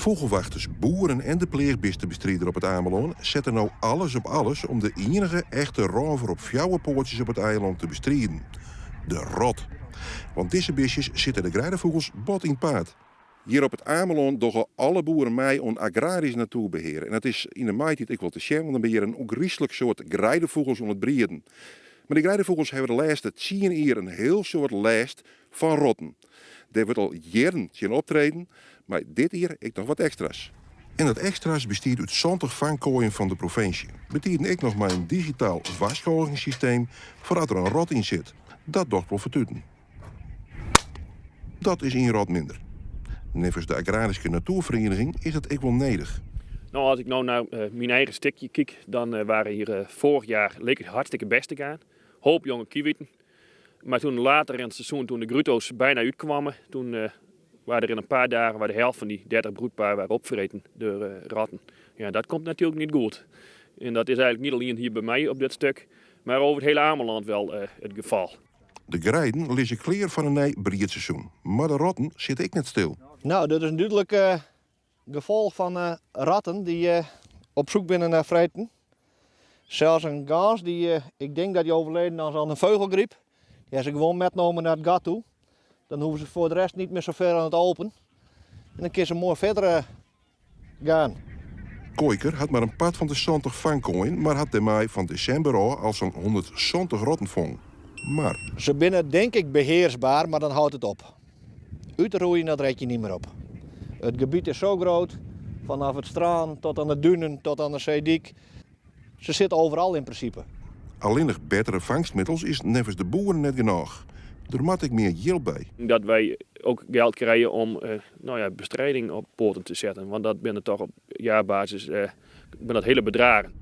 Fûgelwachters, boeren en de pleachbistebestrider op It Amelân sette no alles op alles om de ienige echte rôver op fjouwer poatsjes op it eilân te bestriden, de rot. Want dizze bistjes sitte de greidefûgels bot yn 't paad. Hjir op It Amelân dogge alle boeren mei oan agrarysk natoerbehear. En dat is yn de maitiid ek wol te sjen, want dan binne hjir in ôfgryslik soad greidefûgels oan it brieden. Mar dy greidefûgels hawwe de lêste tsien jier in hiel soad lêst fan rotten. Dêr wurdt al jierren tsjin optreden, mar dit jier ek noch wat ekstra's. En dat ekstra's bestiet út 70 fangkoaien fan de provinsje. Betiden ek noch mei in digitaal warskôgingssysteem foar as der in rot yn sit. Dat docht wol fertuten. Dat is ien rot minder. Neffens de Agraryske Natoerferieniging is dat ek wol nedich. No, as ik no nei myn eigen stikje kyk, dan waren hier vorig jaar leek het hartstikke best te gaan. Hoop jonge kieviten. Maar toen later in het seizoen, toen de gruto's bijna uitkwamen, toen waren er in een paar dagen waar de helft van die 30 broedpaar waren opvreten door ratten. Ja, dat komt natuurlijk niet goed. En dat is eigenlijk niet alleen hier bij mij op dit stuk, maar over het hele Ameland wel het geval. De greiden lizze klear foar in nij briedseizoen, mar de rotten sitte ek net stil. No, dit is in dúdlik gefolch fan ratten dy't op soek binne nei freten. Sels in gans dy't, ik denk dat die overleden is aan een vogelgriep, die ha se gewoan metnommen nei it gat toe. Dan hoege se foar de rest niet meer zo ver aan it open. En dan kin se moai verder gaan. Kooiker hat mar in part fan de 70 fangkoaien, mar hat dêrmei fan desimber ôf al sa'n 170 rotten fongen. Mar. Se binne denk ik behearsbaar, mar dan hâldt it op. Ut te roeien dat red je niet meer op. It gebiet is zo groot, vanaf it strân tot aan de dunen tot aan de seedyk. Se sitte overal in prinsipe. Allinnich bettere fangstmiddels is neffens de boeren net genôch. Der moat ek mear jild by. Dat wy ook geld krije om no ja, bestrijding op poaten te setten, want dat binne toch op jaarbasis binne dat hele bedragen.